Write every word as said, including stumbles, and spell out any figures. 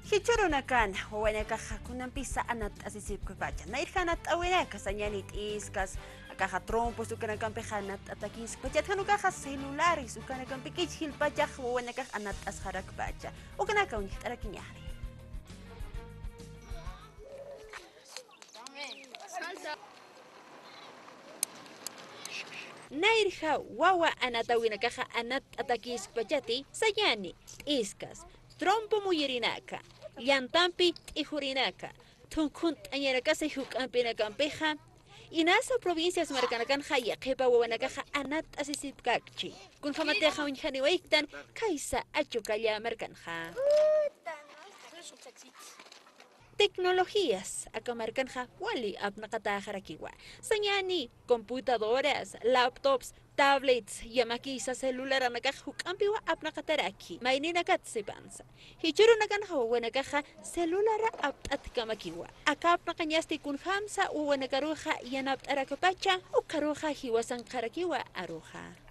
Jichhürunakan, wawanakaxa kunampisa anatt'asisipkpacha. Nayrja anatt'äwinaka, sañäni t'iskas, akaxa trompos ukanakampixa anatt'atakiskpachat, jan ukaxa celulares ukanakampi kichjilpachax wawanakax anatt'asxarakpacha. Ukanaka uñjt'arakiñäni. Nayrja wawa anatäwinakaxa anatt'atakiskpachati, sañäni t'iskas, trompo muyirinaka, llantampi t'ijurinaka, thunjhunt'añarakasa juk'ampinakampixa, inasa provincias markanakanxa yaqhipa wawanakaxa anatt'asisipkakchi. Kunjamatixa uñjaniwayktan, khaysa Achukalla markanxa. Tecnologías aka markanxa wali apnaqatäxarakiwa. Sañäni computadoras, laptops, tablets, yamakisa celularanakax juk'ampiwa apnaqataraki. Mayninakat sipansa. Jichhürunakanxa wawanakaxa celulara apt'atkamakiwa. Aka apnaqañasti kunjamsa wawanakaruxa yanapt'arakpacha, ukaruxa jiwasankxarakiwa aruxa.